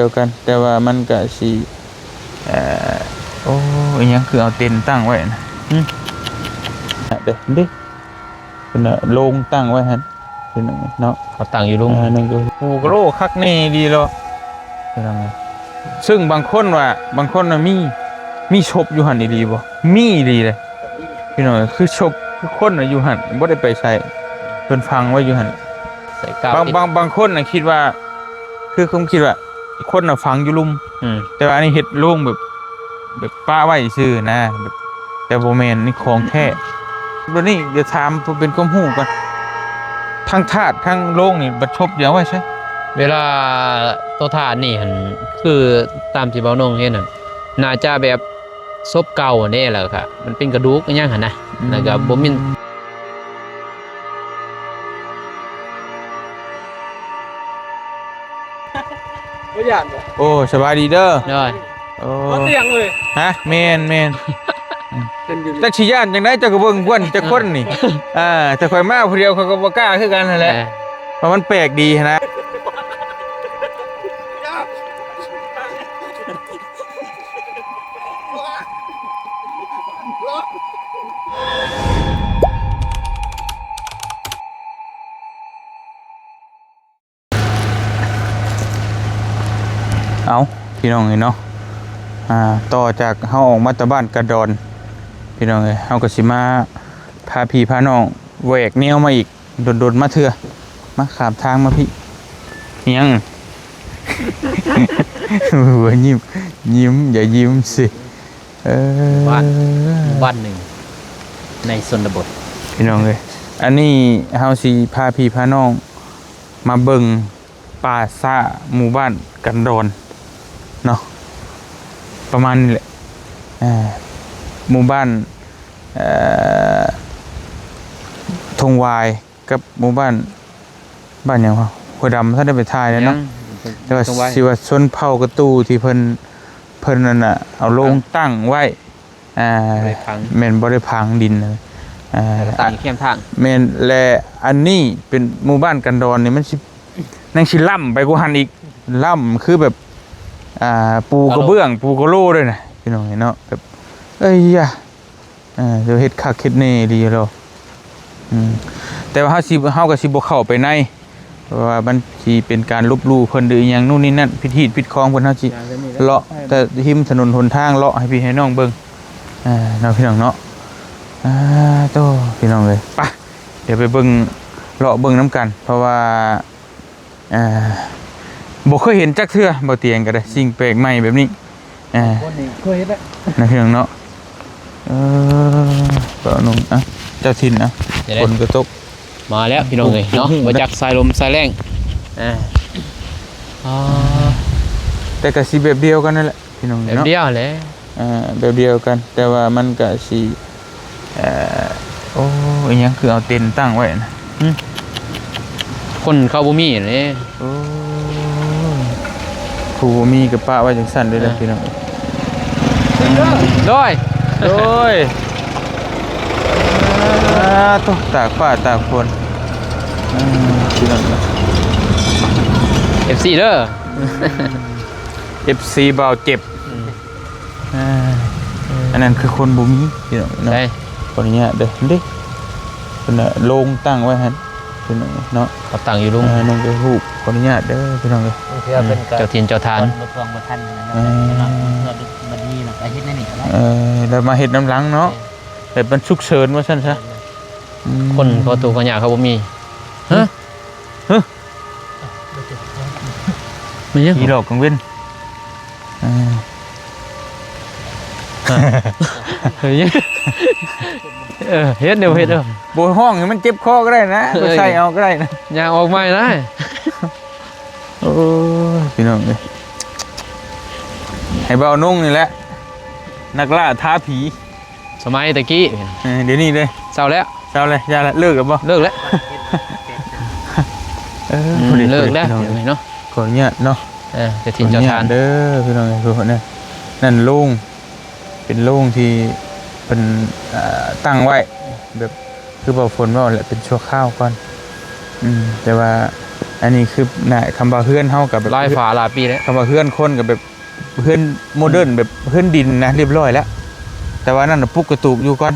ດຽວກັນ ແຕ່ວ່າມັນກະຊິ ເອີ ໂອ້ ອີຫຍັງຄືເອົາເຕັນຕັ້ງໄວ້ນະ ຫຶ ເດ້ ເດ້ ເພິ່ນນະ ໂລງຕັ້ງໄວ້ຫັ້ນ ເປັນຫຍັງເນາະ ເຂົາຕັ້ງຢູ່ລຸ່ມ ເອີ ນັ້ນກໍ ປູກະໂລຄັກແນ່ອີ່ຫຼີເນາະ ເປັນຫຍັງ ເຊິ່ງບາງຄົນວ່າ ບາງຄົນວ່າມີ ມີສົບຢູ່ຫັ້ນອີ່ຫຼີບໍ່? ມີອີ່ຫຼີເດ້ ພີ່ນ້ອງ ຄືສົບ ຄືຄົນນະຢູ່ຫັ້ນ ບໍ່ໄດ້ໄປໃສ ເພິ່ນຝັງໄວ້ຢູ່ຫັ້ນ ໃສ່ກາວ ບາງ ປິດ ບາງ ບາງຄົນນະຄິດວ່າ ຄືຄວາມຄິດວ່າ ຄົນນະຝັງຢູ່ລຸ່ມ ອືມ ແຕ່ວ່າອັນນີ້ເຮັດໂລງແບບ ແບບປະໄວ້ຊື່ນະ ແບບ ແຕ່ບໍ່ແມ່ນ ນີ້ຂອງແທ້ ໂດຍນີ້ ດຽວຖາມເພື່ອເປັນຄວາມຮູ້ກ່ອນ ທັງທາດ ທັງໂລງນີ້ ບັດສົບຊິເອົາໄວ້ໃສ? ເວລາໂຕທາດນີ້ຫັ້ນ ຄືຕາມທີ່ເບົານົງເຫັນຫັ້ນ ໜ້າຈະແບບສົບເກົ່າແດ່ ແລ້ວກະມັນເປັນກະດູກອີ່ຫຍັງຫັ້ນນະ ອືມ ແລ້ວກະບໍ່ມີ ບໍ່ຢ້ານບໍ່? ໂອ້ ສະບາຍດີເດີ ໂດຍ ໂອ້ ບໍ່ຕຽງເລີຍ ຮະ ແມ່ນໆ ເພິ່ນຢູ່ ຈັກຊິຢ້ານຈັ່ງໃດ ເຈົ້າກໍເບິ່ງກວນຈັກຄົນນີ້ ອ່າ ແຕ່ຂ້ອຍມາຜູ້ດຽວ ຂ້ອຍກໍບໍ່ກ້າຄືກັນຫັ້ນແຫຼະ ເອີ ເພາະມັນແປກດີຫັ້ນນະ. ເອົາ ພີ່ນ້ອງເອີຍເນາະ ອ່າ ຕໍ່ຈາກເຮົາອອກມາແຕ່ບ້ານກະດອນ ພີ່ນ້ອງເອີຍ ເຮົາກໍຊິມາພາພີ່ພານ້ອງແຫວກແນວມາອີກ ດົນໆມາເທື່ອ ມາຂ້າມທາງມາພີ້ ອີຫຍັງ ຫົວຍິ້ມ ຍິ້ມ ຢ່າຍິ້ມຊິ ເອີ ບ້ານ ບ້ານໜຶ່ງໃນຊົນນະບົດ ພີ່ນ້ອງເອີຍ ອັນນີ້ເຮົາຊິພາພີ່ພານ້ອງມາເບິ່ງປ່າຊ້າໝູ່ບ້ານກັນດອນເນາະ ປະມານນີ້ແຫຼະ ເອີ ໝູ່ບ້ານ ເອີ ທົ່ງຫວາຍ ກັບໝູ່ບ້ານ ບ້ານຫຍັງວະ ຫ້ວຍດຳ ບໍ່ທັນໄດ້ໄປຖ່າຍເລີຍເນາະ ຍັງ ແຕ່ວ່າຊິວ່າຊົນເຜົ່າກະຕູທີ່ເພິ່ນ ເພິ່ນນັ້ນນະ ເອົາໂລງຕັ້ງໄວ້ ອ່າ ບໍ່ໄດ້ຝັງ ແມ່ນບໍ່ໄດ້ຝັງດິນ ອ່າ ແລ້ວກໍຕັ້ງຢູ່ແຄມທາງ ແມ່ນ ແລະ ອັນນີ້ເປັນໝູ່ບ້ານກັນດອນນີ້ ມັນຊິ ຍັງຊິລ້ຳໄປກວ່າຫັ້ນອີກ ລ້ຳຄືແບບ ອ່າ ປູກະເບື້ອງ ປູກະໂລເລີຍນະ ພີ່ນ້ອງເອີຍເນາະ ແບບ ເອີຍຢາ ເອີ ເຮັດຄັກເຮັດແນ່ອີ່ຫຼີໂລ ອືມ ແຕ່ວ່າເຮົາຊິ ເຮົາກໍຊິບໍ່ເຂົ້າໄປໃນ ເພາະວ່າມັນຊິເປັນການລົບຫຼູ່ເພິ່ນ ຫຼື ອີ່ຫຍັງນູ້ນນີ້ນັ້ນ ຜິດຮີດຜິດຄອງເພິ່ນ ເຮົາຊິເລາະແຕ່ຮິມຖະໜົນຫົນທາງ ເລາະໃຫ້ພີ່ໃຫ້ນ້ອງເບິ່ງ ເອີ ເນາະ ພີ່ນ້ອງເນາະ ອ່າ ໂຕ ພີ່ນ້ອງເອີຍ ໄປ ດຽວໄປເບິ່ງ ເລາະເບິ່ງນຳກັນ ເພາະວ່າ ອ່າ ບໍ່ເຄີຍເຫັນຈັກເທື່ອ ເບົາຕຽງກໍໄດ້ ສິ່ງແປກໃໝ່ແບບນີ້ ອ່າ ຄົນນີ້ເຄີຍເຫັນແລ້ວ ນະ ພີ່ນ້ອງເນາະ ເອີ ເບົານົງ ອ່ະ ເຈົ້າຖິ່ນ ອ່ະ ເຈົ້າໃດ ຝົນກໍຕົກ ມາແລ້ວ ພີ່ນ້ອງເອີຍເນາະ ບໍ່ຈັກສາຍລົມສາຍແລ້ງ ອ່າ ອໍ ແຕ່ກໍຊິແບບດຽວກັນນັ້ນແຫຼະ ພີ່ນ້ອງເນາະ ແບບດຽວແຫຼະ ອ່າ ແບບດຽວກັນ ແຕ່ວ່າມັນກະຊິ ເອີ ໂອ້ ອີ່ຫຍັງຄືເອົາເຕັນຕັ້ງໄວ້ນະ ຫຶ ຄົນເຂົາບໍ່ມີເດ້ ໂອ້ ຜູ້ບໍ່ມີກໍປະໄວ້ຈັ່ງຊັ້ນເດ້ລະ ອ່າ ພີ່ນ້ອງ ໂດຍ ໂດຍ ອ່າ ໂຕ ຕາກຟ້າຕາກຝົນ ອ່າ ພີ່ນ້ອງ ເອັຟຊີເດີ ເອັຟຊີບ່າວເຈັບ ອືມ ອ່າ ອັນນັ້ນຄືຄົນບໍ່ມີພີ່ນ້ອງເນາະ ໃຊ່ ຂໍອະນຸຍາດເດີ ເດ້ ເພິ່ນນະໂລງຕັ້ງໄວ້ຫັ້ນພີ່ນ້ອງເນາະ ເຂົາຕັ້ງຢູ່ລຸ່ມ ເອີ ນ້ອງໄປຮູບ ຂໍອະນຸຍາດເດີພີ່ນ້ອງເອີຍ ບາງເທື່ອເພິ່ນກໍ ເຈົ້າຖິ່ນເຈົ້າຖານ ບໍ່ທວງບໍ່ທັນນະ ເອີ ເນາະ ເພື່ອບໍ່ດີລະກໍເຮັດໃນນີ້ກໍໄດ້ ເອີ ແລ້ວມາເຮັດນຳຫຼັງເນາະ ແບບມັນສຸກເສີນວ່າຊັ້ນຊະ ອືມ ຄົນເຂົາທຸກເຂົາຍາກເຂົາບໍ່ມີ ຮະ ຮະ ແມ່ນຫຍັງ ຜີຫຼອກກາງເວັນ ເອີ ເອີ ເຮັດແນວເຮັດເອີ ບໍ່ຮ້ອງໃຫ້ມັນເຈັບຄໍກໍໄດ້ນະ ເອີ ບໍ່ໃສ່ເອົາກໍໄດ້ນະ ຍ່າງອອກໃໝ່ນະ ໂອ້ຍ ພີ່ນ້ອງເອີຍ ໃຫ້ເບົານົງນີ້ແຫຼະ ນັກລ່າທ້າຜີ. ສະໄໝແຕ່ກີ້ ເອີ ດຽວນີ້ເດ້ ເຊົາແລ້ວ ເຊົາແລ້ວ ຢ່າລະ ເລີກແລ້ວບໍ່? ເລີກແລ້ວ ເອີ ອືມ ພໍດີ ເລີກແລ້ວ ພໍດີ ເນາະ ຂໍອະນຸຍາດເນາະ ເອີ ເຈົ້າຖິ່ນເຈົ້າຖານ ຂໍອະນຸຍາດເດີພີ່ນ້ອງເອີຍ ນັ້ນ ນັ້ນໂລງ ເປັນໂລງທີ່ເພິ່ນ ເອີ ຕັ້ງໄວ້ ແບບຄືເບົາຝົນເວົ້າແຫຼະ ເປັນຊົ່ວຄາວກ່ອນ ອືມ ແຕ່ວ່າ ອັນນີ້ຄືນະ ຄຳວ່າເຮືອນເຮົາກໍແບບ ຫຼາຍຝາຫຼາຍປີແລ້ວ ຄຳວ່າເຮືອນຄົນກໍແບບເຮືອນໂມເດີນ ອືມ ແບບເຮືອນດິນນະ ຮຽບຮ້ອຍແລ້ວ ແຕ່ວ່ານັ້ນນະປຸກກະຕູບຢູ່ກ່ອນ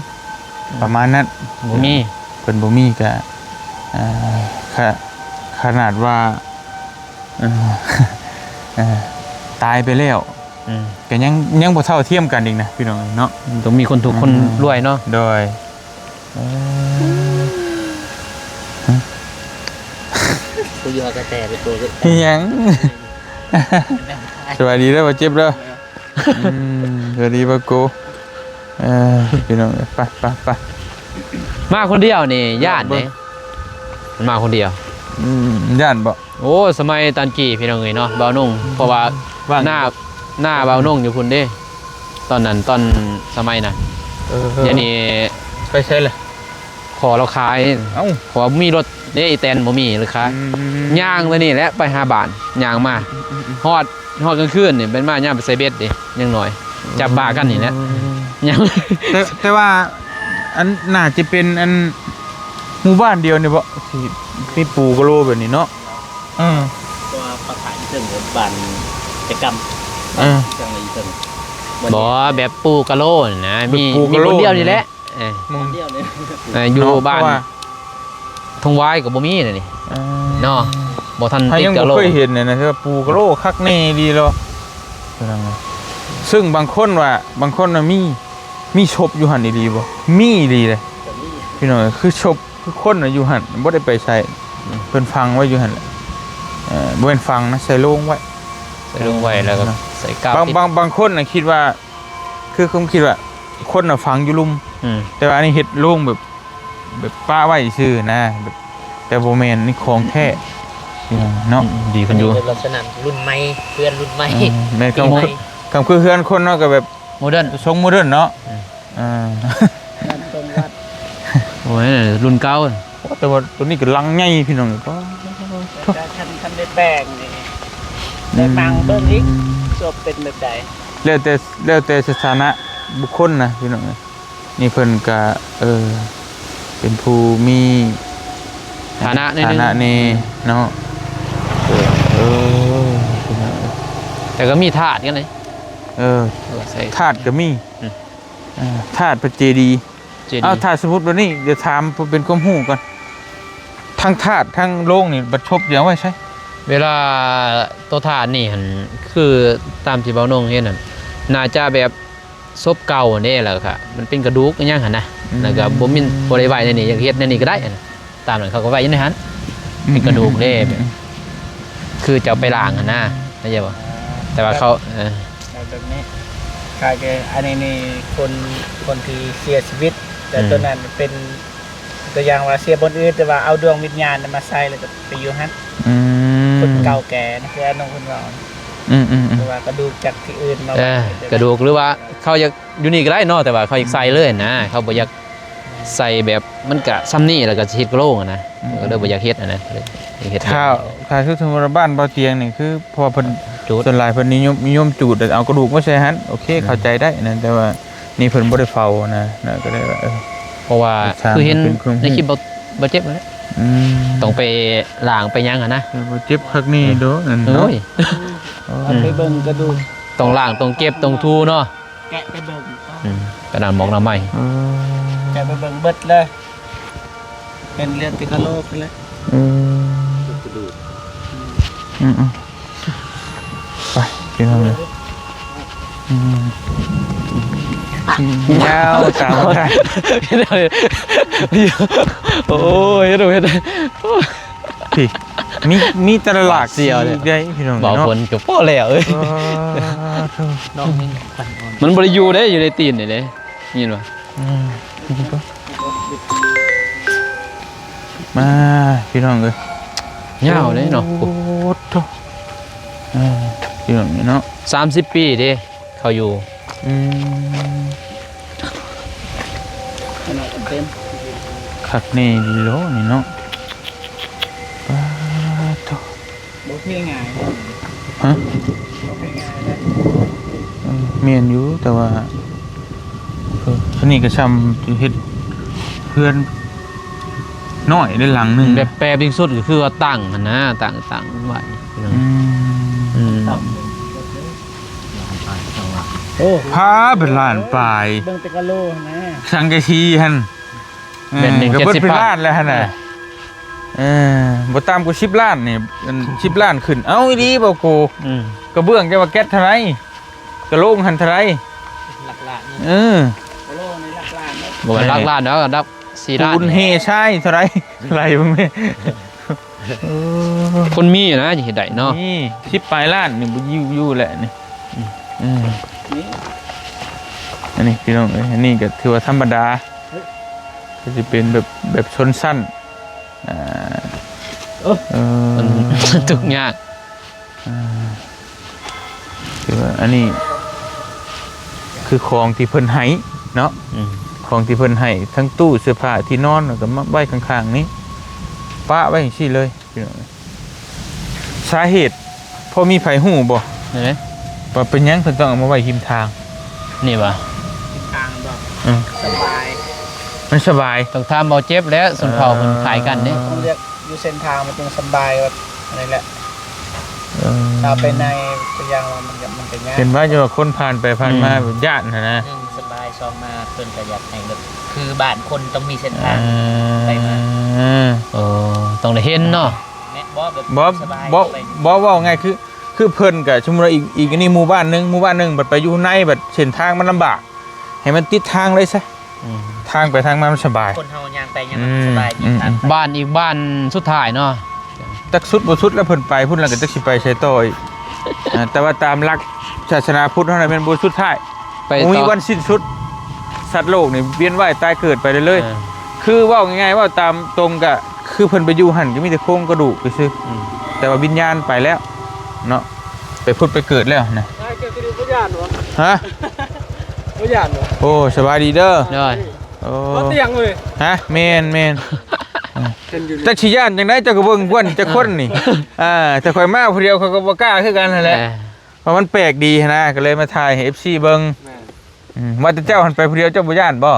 ອືມ ປະມານນັ້ນ ບໍ່ມີ ເພິ່ນບໍ່ມີກໍ ເອີ ຂະ ຂະໜາດວ່າ ເອີ ເອີ ຕາຍໄປແລ້ວ ອືມ ກໍຍັງ ຍັງບໍ່ເທົ່າທຽມກັນອີກນະ ພີ່ນ້ອງເນາະ ຕ້ອງມີຄົນທຸກ ອືມ ຄົນລວຍເນາະ ໂດຍ ເອີ ຜູ້ຢູ່ຫາກະແຕໄປໂຕ ອີຫຍັງ? ສະບາຍດີເດີ ບໍ່ເຈັບເດີ ອືມ ສະບາຍດີ ບໍ່ໂກ ເອີ ພີ່ນ້ອງ ໄປ ໄປ ໄປ ມາຄົນດຽວນີ້ຢ້ານເດ້ ມັນມາຄົນດຽວ ອືມ ຢ້ານບໍ່? ໂອ້ ສະໄໝຕອນກີ້ພີ່ນ້ອງເອີຍເນາະ ບ່າວນົງ ເພາະວ່າ ວ່າງ ໜ້າ ໜ້າບ່າວນົງຢູ່ພຸ້ນເດ້ ຕອນນັ້ນ ຕອນສະໄໝນັ້ນ ເອີ ດຽວນີ້ໄປໃສລະ? ຂໍລາວຂາຍ ເອົ້າ ເພາະວ່າບໍ່ມີລົດເດ້ ອີແຕນບໍ່ມີລະຂາຍ ອືມ ຍ່າງໄປນີ້ແຫຼະ ໄປຫາບ້ານ ຍ່າງມາ ອືມໆໆ ຮອດ ຮອດກາງຄືນນີ້ ເປັນມາຍາມໄປໃສ່ເບັດເດ້ ຍັງໜ້ອຍ ຈັບປາກັນນີ້ແຫຼະ ອືມ ຍັງ ແຕ່ ແຕ່ວ່າ ອັນ ໜ້າຈະເປັນ ອັນ ໝູ່ບ້ານດຽວນີ້ບໍ່ ທີ່ມີປູກະໂລແບບນີ້ເນາະ ເອີ ເພາະວ່າປາຂາຍເຖິງບ້ານຈະກຳ ເອີ ຈັ່ງລະຢູ່ເທິງ ບໍ່ ແບບປູກະໂລນະ ມີ ມີຄົນດຽວນີ້ແຫຼະ ເອີ ເອີ ຢູ່ ເນາະ ບ້ານ ເພາະວ່າ ທົ່ງຫວາຍກໍບໍ່ມີນະນີ້ ເອີ ເນາະ ບໍ່ທັນຕິດກະໂລ ຍັງບໍ່ເຄີຍເຫັນນະ ຄືວ່າປູກະໂລຄັກແນ່ອີ່ຫຼີເນາະ ເຊິ່ງບາງຄົນວ່າ ບາງຄົນວ່າມີ ມີສົບຢູ່ຫັ້ນອີ່ຫຼີບໍ່? ມີອີ່ຫຼີເດ້ ກໍມີ ພີ່ນ້ອງ ຄືສົບ ຄືຄົນນະຢູ່ຫັ້ນ ບໍ່ໄດ້ໄປໃສ ອືມ ເພິ່ນຝັງໄວ້ຢູ່ຫັ້ນແຫຼະ ເອີ ບໍ່ແມ່ນຝັງນະ ໃສ່ໂລງໄວ້ ໃສ່ໂລງໄວ້ ແລ້ວກໍ ເນາະ ໃສ່ກາວ ບາງ ຕິດ ບາງ ບາງຄົນນະຄິດວ່າ ຄືຄວາມຄິດວ່າ ຄົນນະຝັງຢູ່ລຸ່ມ ອືມ ແຕ່ວ່າອັນນີ້ເຮັດໂລງແບບ ແບບປະໄວ້ຊື່ນະ ແບບ ແຕ່ບໍ່ແມ່ນ ນີ້ຂອງແທ້ ເນາະ ອືມ ດີຂຶ້ນຢູ່ ອັນນີ້ເປັນລັກສະນະລຸ້ນໃໝ່ ເຮືອນລຸ້ນໃໝ່ ເອີ ແມ່ນ ຄື ໃໝ່ ຄືເຮືອນຄົນເນາະ ກໍແບບ ໂມເດີນ ຊົງໂມເດີນເນາະ ອືມ ເອີ ບ້ານຕົງວັດ ໂອ້ຍ ລຸ້ນເກົ່າ ໂອ້ ແຕ່ວ່າໂຕນີ້ກໍຫຼັງໃຫຍ່ພີ່ນ້ອງ ກໍ ແຕ່ຄັນ ຄັນໄດ້ແປງນີ້ ໄດ້ມາເບິ່ງອີກ ອືມ ວ່າເປັນແບບໃດ ແລ້ວແຕ່ ແລ້ວແຕ່ສະຖານະບຸກຄົນນະພີ່ນ້ອງເອີຍ ນີ້ເພິ່ນກະ ເອີ ເປັນຜູ້ມີຖານະ ຖານະແດ່ເນາະ ເອີ ເອີ ພີ່ນ້ອງເອີຍ ແຕ່ກໍມີທາດກັນເດ້ ເອີ ເອີ ໃສ່ທາດກໍມີ ອືມ ເອີ ທາດພະເຈດີ ເຈດີ ເອົ້າ ຖ້າສົມມຸດວ່ານີ້ ດຽວຖາມເພື່ອເປັນຄວາມຮູ້ກ່ອນ ທັງທາດທັງໂລງນີ້ບັດສົບຊິເອົາໄວ້ໃສ? ເວລາໂຕທາດນີ້ຫັ້ນ ຄືຕາມທີ່ບ່າວນົງເຫັນຫັ້ນ ໜ້າຈະແບບສົບເກົ່າເດ້ ແລ້ວກະມັນເປັນກະດູກອີ່ຫຍັງຫັ້ນນະ ອືມ ແລ້ວກະບໍ່ມີ ບໍ່ໄດ້ໄວ້ໃນນີ້ ຢາກເຮັດໃນນີ້ກໍໄດ້ຫັ້ນນະ ຕາມນັ້ນເຂົາກໍໄວ້ຢູ່ໃນຫັ້ນ ອືມ ເປັນກະດູກເດ້ ອືມ ແບບ ອືມ ຄືຈະເອົາໄປລ້າງຫັ້ນນະ ເຂົ້າໃຈບໍ່? ແຕ່ວ່າເຂົາ ເອີ ແບບນີ້ ຄ້າຍຄື ອັນນີ້ນີ້ ຄົນ ຄົນທີ່ເສຍຊີວິດ ແຕ່ ອືມ ໂຕນັ້ນເປັນຕົວຢ່າງວ່າເສຍບ່ອນອື່ນ ແຕ່ວ່າເອົາດວງວິນຍານມາໃສ່ ແລ້ວກໍໄປຢູ່ຫັ້ນ ອືມ ຄົນເກົ່າແກ່ນະ ຄືອານົງເພິ່ນເວົ້າ ອືມໆໆ ແຕ່ວ່າກະດູກຈາກທີ່ອື່ນມາ ເອີ ໄວ້ ກະດູກ ຫຼືວ່າເຂົາຢາກຢູ່ນີ້ກໍໄດ້ເນາະ ແຕ່ວ່າເຂົາຢາກໃສ່ເລີຍຫັ້ນນະ ເຂົາບໍ່ຢາກ ໃສ່ແບບ ມັນກະຊ່ຳນີ້ ແລ້ວກະຊິເຮັດກະໂຫຼງຫັ້ນນະ ອືມ ກໍເລີຍບໍ່ຢາກເຮັດຫັ້ນນະ ເຮັດ ຖ້າ ຖ້າຄືສົມມຸດວ່າບ້ານບ່າວຕຽງນີ້ ຄື ເພາະວ່າເພິ່ນ ຈູດ ສ່ວນຫຼາຍເພິ່ນນິຍົມ ນິຍົມຈູດ ແລ້ວເອົາກະດູກມາໃສ່ຫັ້ນ ໂອເຄ ອືມ ເຂົ້າໃຈໄດ້ນະ ແຕ່ວ່ານີ້ເພິ່ນບໍ່ໄດ້ເຝົ້ານະ ນະ ກໍເລີຍວ່າ ເອີ ເພາະວ່າ ຄືເຫັນໃນຄລິບ ບໍ່ ບໍ່ເຈັບຫັ້ນແຫຼະ ອືມ ຕ້ອງໄປລ້າງໄປຫຍັງຫັ້ນນະ ເອີ ບໍ່ເຈັບຄັກແນ່ ເອີ ໂດ ອັນ ໂອ້ຍ ເນາະ ເອີ ໄປເບິ່ງກະດູກ ຕ້ອງລ້າງ ຕ້ອງເກັບ ຕ້ອງຖູເນາະ ແກະໄປເບິ່ງ ອືມ ກະນ້ຳໝອກນ້ຳໄມ້ ເອີ ແກະໄປເບິ່ງເບິດເລີຍ ເປັນເລືອດທີ່ກະໂຫຼກຫັ້ນແຫຼະ ເອີ ກະດູກ ອືມ ອືມ ໄປ ພີ່ນ້ອງເອີຍ ອືມ ຍາວຕາມໄດ້ ໂອ້ຍ ເຮັດ ເຮັດ ພີ່ ມີ ມີແຕ່ລະຫຼາກສີໄດ໋ ພີ່ນ້ອງເນາະ ບໍ່ຝົນກໍພໍແລ້ວເອີຍ ເອີ ໂທ້ ນ້ອງນີ້ ມັນບໍ່ໄດ້ຢູ່ເດ້ ຢູ່ໃນຕີນນີ້ເດ້ ຍິນບໍ່? ອືມ ມາ ພີ່ນ້ອງເອີຍ ຍາວເດ້ເນາະ ໂອ້ໂທ້ ເອີ ພີ່ນ້ອງເນາະ ສາມສິບປີເດ້ ເຂົາຢູ່ ອືມ ຂະໜາດເຕັມ ຄັກແນ່ດີໂລນີ້ເນາະ ປາດໂທ້ ບໍ່ເພງ່າຍເນາະ ຮະ? ບໍ່ເພງ່າຍເນາະ ເອີ ແມ່ນຢູ່ ແຕ່ວ່າ ເອີ ອັນນີ້ກໍຊ່ຳເຮັດເຮືອນ ນ້ອຍໄດ້ຫຼັງໜຶ່ງ ແບບແປເປັນສຸດກໍຄືວ່າຕັ້ງຫັ້ນນະ ຕັ້ງ ຕັ້ງໄວ້ພີ່ນ້ອງ ອືມ ອືມ ໂອ້ ພາເປັນລ້ານປາຍ ເບິ່ງແຕ່ກະໂລຫັ້ນນະ ສັງກະສີຫັ້ນ ແມ່ນ ເອີ ກໍເບິດເປັນລ້ານແລ້ວຫັ້ນນະ ເອີ ເອີ ບໍ່ຕ່ຳກວ່າສິບລ້ານນີ້ ອັນ ສິບລ້ານຂຶ້ນ ເອົ້າ ອີ່ຫຼີບໍ່ໂກ ອືມ ກະເບື້ອງແຕ່ວ່າແກັດເທົ່າໃດ ກະໂລງຫັ້ນເທົ່າໃດ ຫຼັກລ້ານ ເອີ ກະໂລງນີ້ຫຼັກລ້ານເນາະ ບໍ່ແມ່ນຫຼັກລ້ານດອກ ຫຼັກສີ່ລ້ານ ປູນເຮຊາຍເທົ່າໃດ ໄລ່ເບິ່ງແມ່ ເອີ ຄົນມີນະ ຈະເຮັດໄດ້ເນາະ ມີສິບປາຍລ້ານນີ້ ບໍ່ຢູ່ ຢູ່ແຫຼະນີ້ ອືມ ອືມ ນີ້ ອັນນີ້ພີ່ນ້ອງເອີຍ ອັນນີ້ກໍຖືວ່າທຳມະດາ ກໍຊິເປັນແບບ ແບບຊົນຊັ້ນ ອ່າ ເອີ ເອີ ມັນທຸກຍາກ ອ່າ ຖືວ່າອັນນີ້ຄືຂອງທີ່ເພິ່ນໃຫ້ເນາະ ອືມ ຂອງທີ່ເພິ່ນໃຫ້ ທັງຕູ້ເສື້ອຜ້າ ທີ່ນອນ ແລ້ວກໍມາໄວ້ຂ້າງໆນີ້ ປະໄວ້ຈັ່ງຊີ້ເລີຍ ພີ່ນ້ອງ ສາເຫດພໍມີໃຜຮູ້ບໍ່ ແນວໃດ ວ່າເປັນຫຍັງເພິ່ນຕ້ອງເອົາມາໄວ້ຮິມທາງ ນີ້ຫວາ ທາງແບບ ອືມ ສະບາຍ ມັນສະບາຍ ຕ້ອງຖາມເບົາເຈັບແຫຼະ ຊົນເຜົ່າເພິ່ນຂາຍກັນເດ້ ເອີ ຕ້ອງເລືອກຢູ່ເສັ້ນທາງມັນຈຶ່ງສະບາຍ ແບບອັນນີ້ແຫຼະ ເອີ ຖ້າໄປໃນຕົວຢ່າງວ່າມັນກໍ ມັນກໍຍາກ ເຫັນວ່າຢູ່ວ່າຄົນຜ່ານໄປຜ່ານມາ ອືມ ແບບຢ້ານຫັ້ນນະ ໜຶ່ງສະບາຍ ສອງມາເພິ່ນກໍຢາກໃຫ້ແບບ ຄືບ້ານຄົນຕ້ອງມີເສັ້ນທາງ ອ່າ ໄປມາ ເອີ ຕ້ອງໄດ້ເຫັນເນາະ ແມ່ນບໍ່ ແບບ ບໍ່ ສະບາຍ ບໍ່ ໄປ ບໍ່ ເວົ້າງ່າຍຄື ຄືເພິ່ນກະສົມມຸດວ່າອີກ ອີກອັນນີ້ໝູ່ບ້ານໜຶ່ງ ໝູ່ບ້ານໜຶ່ງ ບັດໄປຢູ່ໃນ ບັດເສັ້ນທາງມັນລຳບາກ ໃຫ້ມັນຕິດທາງເລີຍຊະ ອືມ ທາງໄປທາງມາມັນສະບາຍ ຄົນເຮົາຍ່າງໄປຍ່າງມາ ອືມ ສະບາຍ ອືມ ມີທາງໄປ ບ້ານອີກບ້ານສຸດທ້າຍເນາະ ຈັກສຸດບໍ່ສຸດແລ້ວ ເພິ່ນໄປພຸ້ນແລ້ວກໍຈັກຊິໄປໃສຕໍ່ອີກ ອ່າ ແຕ່ວ່າຕາມຫຼັກສາສະໜາພຸດເຮົານະແມ່ນບໍ່ສຸດທ້າຍ ໄປຕໍ່ ບໍ່ມີວັນສິ້ນສຸດ ສັດໂລກນີ້ວຽນວ່າຍຕາຍເກີດໄປເລື້ອຍໆ ເອີ ຄືເວົ້າງ່າຍໆ ເວົ້າຕາມຕົງກະຄືເພິ່ນໄປຢູ່ຫັ້ນກໍມີແຕ່ໂຄງກະດູກຊື່ໆ ອືມ ແຕ່ວ່າວິນຍານໄປແລ້ວເນາະ ໄປຜຸດໄປເກີດແລ້ວນະ ອ້າຍ ເຈົ້າຄືບໍ່ຢ້ານຫວາ? ຮະ? ບໍ່ຢ້ານຫວາ? ໂອ້ ສະບາຍດີເດີ ໂດຍ ໂອ້ ບໍ່ຕຽງເວີຍ ຮະ? ແມ່ນໆ ຈັກຊິຢ້ານຈັ່ງໃດ ເຈົ້າກໍເບິ່ງກ່ອນຈັກຄົນນີ້ ອ່າ ແຕ່ຂ້ອຍມາຜູ້ດຽວ ຂ້ອຍກໍບໍ່ກ້າຄືກັນຫັ້ນແຫຼະ ເອີ ເພາະມັນແປກດີຫັ້ນນະ ກໍເລີຍມາຖ່າຍໃຫ້ເອັຟຊີເບິ່ງ ແມ່ນ ອືມ ວ່າແຕ່ເຈົ້າຫັ້ນໄປຜູ້ດຽວ ເຈົ້າບໍ່ຢ້ານບໍ່?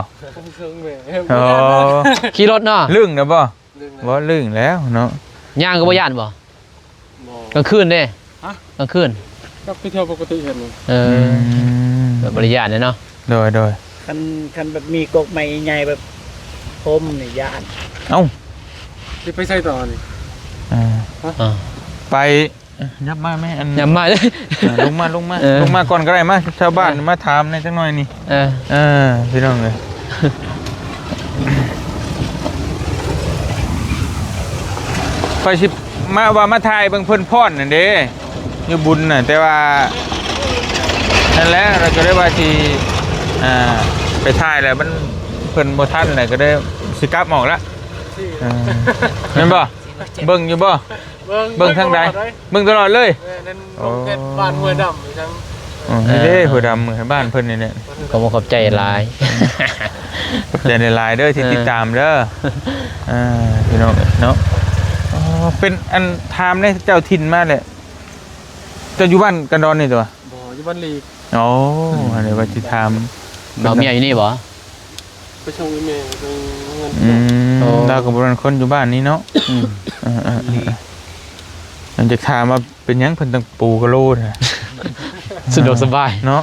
ໂອ້ ຂີ່ລົດເນາະ ລຶ້ງນະບໍ່? ລຶ້ງແລ້ວ ບໍ່ລຶ້ງແລ້ວເນາະ ຍ່າງກໍບໍ່ຢ້ານບໍ່? ບໍ່ ກາງຄືນເດ້? ຮະ? ກາງຄືນ ກໍໄປທ່ຽວປົກກະຕິຫັ້ນ ເອີ ອືມ ແບບບໍ່ໄດ້ຢ້ານເດ້ເນາະ ໂດຍໆ ຄັນ ຄັນແບບມີກົກໄມ້ໃຫຍ່ແບບພົມນີ້ຢ້ານ ເອົ້າ ຊິໄປໃສຕໍ່ນີ້? ອ່າ ຮະ? ອ່າ ໄປ ເອີ ຍັບມາແມ່ ອັນ ຍັບມາເລີຍ ເອີ ລົງມາ ລົງມາ ເອີ ລົງມາກ່ອນກໍໄດ້ ມາ ຊາວບ້ານ ເອີ ມາຖາມແດ່ຈັກໜ້ອຍນີ້ ເອີ ເອີ ພີ່ນ້ອງເອີຍ ຂ້ອຍຊິມາວ່າມາຖ່າຍເບິ່ງເພິ່ນຟ້ອນນັ້ນເດ້ ຢູ່ບຸນນະ ແຕ່ວ່າ ນັ້ນແຫຼະ ເຮົາກໍເລີຍວ່າຊິ ອ່າ ໄປຖ່າຍແລ້ວມັນ ເພິ່ນບໍ່ທັນແລ້ວ ກໍເລີຍຊິກັບອອກລະ ເອີ ແມ່ນບໍ່? ເບິ່ງຢູ່ບໍ່? ເບິ່ງ ເບິ່ງທາງໃດ? ເບິ່ງຕະຫຼອດເລີຍ ເອີ ນັ້ນ ໂອ້ ລົງເຂດບ້ານຫ້ວຍດຳ ອີ່ຫຍັງ ອໍ ເອີ ນີ້ເດ້ ຫ້ວຍດຳ ບ້ານເພິ່ນນີ້ແຫຼະ ຂໍຂອບໃຈຫຼາຍ ຂອບໃຈຫຼາຍໆເດີທີ່ ເອີ ຕິດຕາມເດີ ເອີ ພີ່ນ້ອງເນາະ ອໍ ເປັນອັນ ຖາມແດ່ ເຈົ້າຖິ່ນມາແຫຼະ ເຈົ້າຢູ່ບ້ານກັນດອນນີ້ຕົວະ? ບໍ່ ຢູ່ບ້ານຫຼີກ ອໍ ອັນນີ້ວ່າຊິຖາມ ເອົາເມຍຢູ່ນີ້ບໍ່? ໄປສົ່ງອີ່ແມ່ໄປເຮືອນ ອືມ ໂອ້ ລາວກໍບໍ່ແມ່ນຄົນຢູ່ບ້ານນີ້ເນາະ ອືມ ເອີໆໆ ອັນຈະຖາມວ່າເປັນຫຍັງເພິ່ນຕ້ອງປູກະໂຫຼນະ ສະດວກສະບາຍເນາະ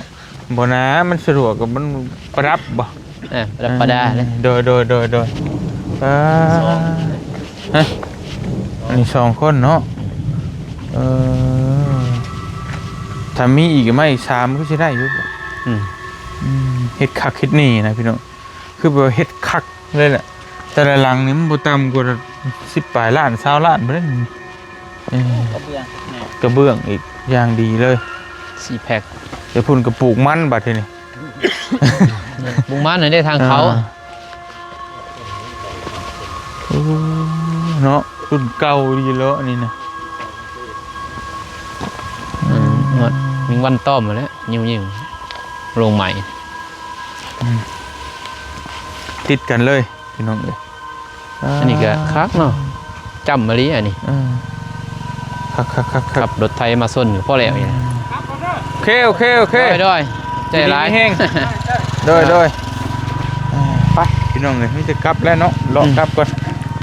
ບໍ່ນາ ມັນສະດວກ ມັນປະດັບບໍ່? ເອີ ປະດັບປະດາເດ້ ເອີ ໂດຍໆໆໆ ອ່າ ຮະ ອັນນີ້ສອງຄົນເນາະ ເອີ ຖ້າມີອີກ ມາອີກສາມ ຄືຊິໄດ້ຢູ່ ອືມ ອືມ ເຮັດຄັກເຮັດແນ່ນະພີ່ນ້ອງ ຄືແບບວ່າເຮັດຄັກເລີຍແຫຼະ ແຕ່ລະຫຼັງນີ້ມັນບໍ່ຕ່ຳກວ່າສິບປາຍລ້ານ ຊາວລ້ານພຸ້ນເດ້ ເອີ ກະເບື້ອງ ກະເບື້ອງອີກຢ່າງດີເລີຍ ສີ່ແພັກ ແຕ່ພຸ້ນກໍປູກມັນບັດທີນີ້ ປູກມັນໃຫ້ໄດ້ທາງເຂົ້າ ອ່າ ໂອ້ ເນາະ ລຸ້ນເກົ່າດີເນາະ ອັນນີ້ນະ ອືມ ຍິງວັນຕ້ອມຫັ້ນແຫຼະ ຍິງໆ ໂລງໃໝ່ ອືມ ຕິດກັນເລີຍ ພີ່ນ້ອງເອີຍ ອ່າ ອັນນີ້ກໍຄັກເນາະ ຈ້ຳມາລີອັນນີ້ ເອີ ຄັກໆໆໆ ຂັບລົດໄຖມາຊົນກໍພໍແລ້ວນີ້ນະ ໂອເຄ ໂອເຄ ໂອເຄ ໂດຍໆ ໃຈຫຼາຍ ຢູ່ດີມີແຮງ ໂດຍໆ ອ່າ ໄປ ພີ່ນ້ອງເອີຍ ມີແຕ່ກັບແລ້ວເນາະ ເລາະ ອືມ ກັບກ່ອ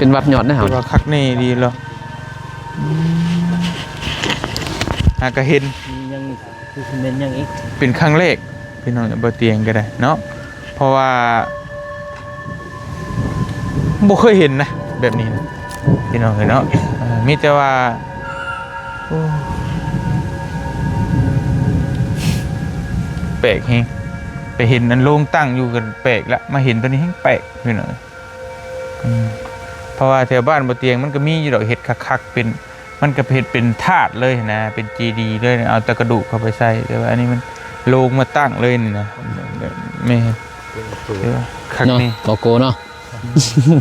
ນ ປັນວັດຍອດເດ້ເຮົາ ແຕ່ວ່າຄັກແນ່ດີເນາະ. ອືມ ຫາກະເຫັນ ມີຫຍັງອີກ? ຄືຊິແມ່ນຫຍັງອີກ? ເປັນຄັ້ງແລກ ພີ່ນ້ອງ ບໍ່ຕຽງກໍໄດ້ເນາະ ເພາະວ່າບໍ່ເຄີຍເຫັນນະ ແບບນີ້ນະ ພີ່ນ້ອງເອີຍເນາະ. ເອີ ມີແຕ່ວ່າ ໂອ້ ແປກແຮງ ໄປເຫັນອັນໂລງຕັ້ງຢູ່ກໍແປກລະ ມາເຫັນໂຕນີ້ແຮງແປກ ພີ່ນ້ອງເອີຍ. ອືມ ເພາະວ່າແຖວບ້ານບໍ່ຕຽງມັນກໍມີຢູ່ດອກ ເຮັດຄັກໆ ເປັນ ມັນກໍເຮັດເປັນທາດເລີຍນະ ເປັນເຈດີເລີຍ ເອົາແຕ່ກະດູກເຂົ້າໄປໃສ່ ແຕ່ວ່າອັນນີ້ມັນໂລງມາຕັ້ງເລີຍນີ້ນະ ແມ່ນ ເປັນໂຕ ເອີ ຄັກ ເນາະ ນີ້ ບໍ່ໂກເນາະ ອືມ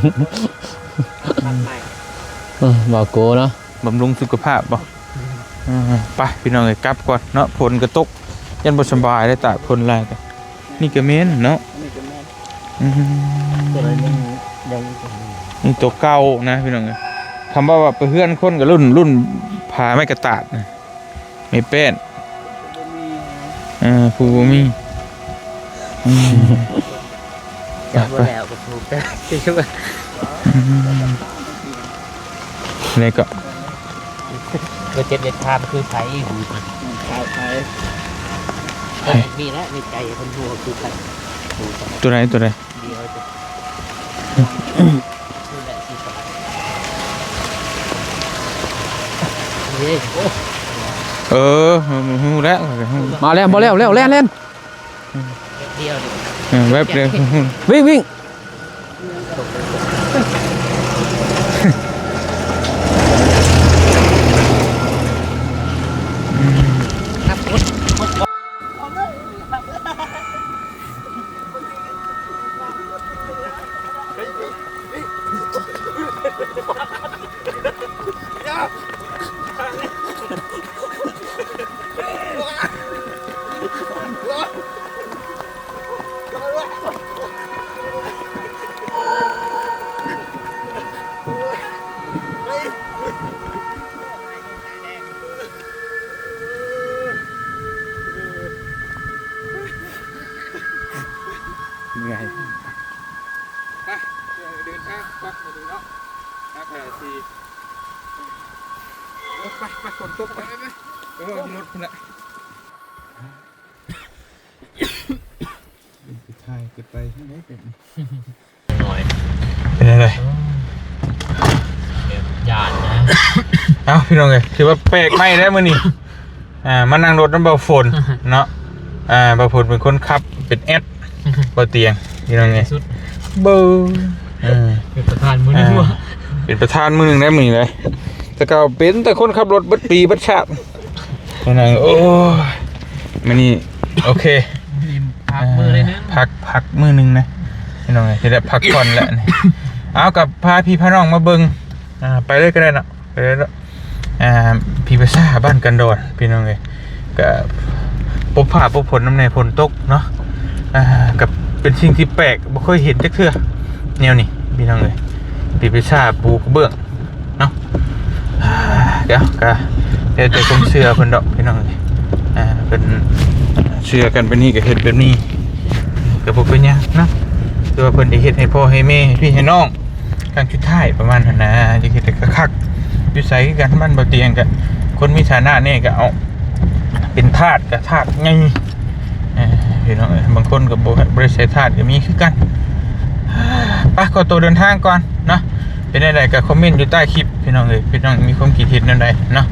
ເອີ ບໍ່ໂກເນາະ ບຳລຸງສຸຂະພາບບໍ່? ອືມ ໄປ ພີ່ນ້ອງເອີຍ ກັບກ່ອນເນາະ ຝົນກໍຕົກ ຢ້ານບໍ່ສະບາຍເດ້ ຕາກຝົນຫຼາຍກໍ ນີ້ກໍແມ່ນເນາະ ອັນນີ້ກໍແມ່ນ ອືມ ຕົວໃດຍັງ ຍັງ ນີ້ຕົວເກົ່ານະ ພີ່ນ້ອງເອີຍ. ຄຳເວົ້າວ່າໄປເຮືອນຄົນກໍລຸ້ນ ລຸ້ນຜ້າໄມ້ກະຕາດນະ ໄມ້ແປ້ນ ບໍ່ມີ ເອີ ຜູ້ບໍ່ມີ ອືມ ຈະບໍ່ແລ້ວກໍຖືກແຕ່ ອືມ ແລ້ວກໍ ບໍ່ເຈັບເລັບທາມຄືໃຜ ໃຜ ໃຜ ໃຜ ມີແລ້ວໃນໃຈເພິ່ນຮູ້ວ່າຄືໃຜ ໂຕໃດ ໂຕໃດ ດຽວຈະ ນີ້ແຫຼະ ເອີ ຮູ້ແລ້ວ ຮູ້ ມາແລ້ວ ມາແລ້ວ ແລ້ວ ແລ່ນ ແລ່ນ ດຽວນີ້ ເອີ ແວັບດຽວ ວິ່ງ ວິ່ງ. ເມື່ອຍ ໄປ ເດີນທາງ ໄປ ມາເນາະ ໄປ ໄປ ຝົນຕົກ ໄປ ໄປ ໄປ ເອີ ລົດພຸ້ນແຫຼະ. ໄປຖ່າຍ ໄປທາງໃດເປັນ ໜ້ອຍ ເປັນຈັ່ງໃດ? ໂອ້ ຢ້ານນະ. ເອົ້າ ພີ່ນ້ອງເອີຍ ຖືວ່າແປກໃໝ່ແລ້ວມື້ນີ້ ອ່າ ມານັ່ງລົດນຳບ່າວຝົນເນາະ ອ່າ ບ່າວຝົນເປັນຄົນຂັບ ເປັນແອັດ ບ່າວຕຽງ ພີ່ນ້ອງເອີຍ ເບິ່ງ ເອີ ເປັນປະທານມື້ໜຶ່ງ ອ່າ ເປັນປະທານມື້ໜຶ່ງໄດ້ມື້ນີ້ເລີຍ ແຕ່ເກົ່າເປັນແຕ່ຄົນຂັບລົດເບິດປີເບິດຊາດ. ໂອ້ຍ ມື້ນີ້ໂອເຄ ພັກມື້ໜຶ່ງ ພັກ ພັກມື້ໜຶ່ງນະ ພີ່ນ້ອງເອີຍ ຊິໄດ້ພັກຜ່ອນແລ້ວນີ້. ເອົາ ກັບພາພີ່ພານ້ອງມາເບິ່ງ ອ່າ ໄປເລີຍກໍໄດ້ເນາະ ໄປເລີຍເນາະ ອ່າ ຜີປາສາດບ້ານກັນດອນ ພີ່ນ້ອງເອີຍ ກໍພົບຟ້າພົບຝົນນຳແດ່ ຝົນຕົກເນາະ ອ່າ ກໍເປັນສິ່ງທີ່ແປກ ບໍ່ເຄີຍເຫັນຈັກເທື່ອແນວນີ້ ພີ່ນ້ອງເອີຍ ຜີປາສາດປູກະເບື້ອງ ເນາະ ດຽວກະແລ້ວແຕ່ຄວາມເຊື່ອເພິ່ນດອກ ພີ່ນ້ອງເອີຍ ອ່າ ເພິ່ນເຊື່ອກັນແບບນີ້ກໍເຮັດແບບນີ້ ກໍບໍ່ເປັນຫຍັງເນາະ ຄືວ່າເພິ່ນໄດ້ເຮັດໃຫ້ພໍ່ໃຫ້ແມ່ ໃຫ້ພີ່ໃຫ້ນ້ອງ ຄັ້ງສຸດທ້າຍປະມານນັ້ນນະ ຢາກເຮັດໃຫ້ຄັກໆ ຢູ່ໃສຄືກັນ ບ້ານບໍ່ຕຽງກໍ ຄົນມີຖານະແດ່ກໍເອົາເປັນທາດ ກໍທາດໃຫຍ່ ເອີ ພີ່ນ້ອງເອີຍ ບາງຄົນກໍບໍ່ ບໍ່ໄດ້ໃສ່ທາດກໍມີຄືກັນ. ໄປ ຂໍຕົວເດີນທາງກ່ອນເນາະ ເປັນແນວໃດກໍຄອມເມັນຢູ່ໃຕ້ຄລິບ ພີ່ນ້ອງເອີຍ ພີ່ນ້ອງມີຄວາມຄິດເຫັນແນວໃດເນາະ.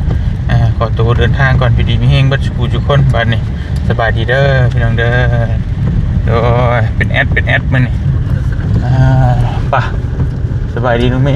ອ່າ ຂໍຕົວເດີນທາງກ່ອນ ຢູ່ດີມີແຮງເບິດສູ່ຜູ້ສູ່ຄົນ ບາດນີ້ສະບາຍດີເດີ ພີ່ນ້ອງເດີ. ໂດຍ ເປັນແອັດ ເປັນແອັດມື້ນີ້ ອ່າ ໄປ ສະບາຍດີນ້ອງເມ.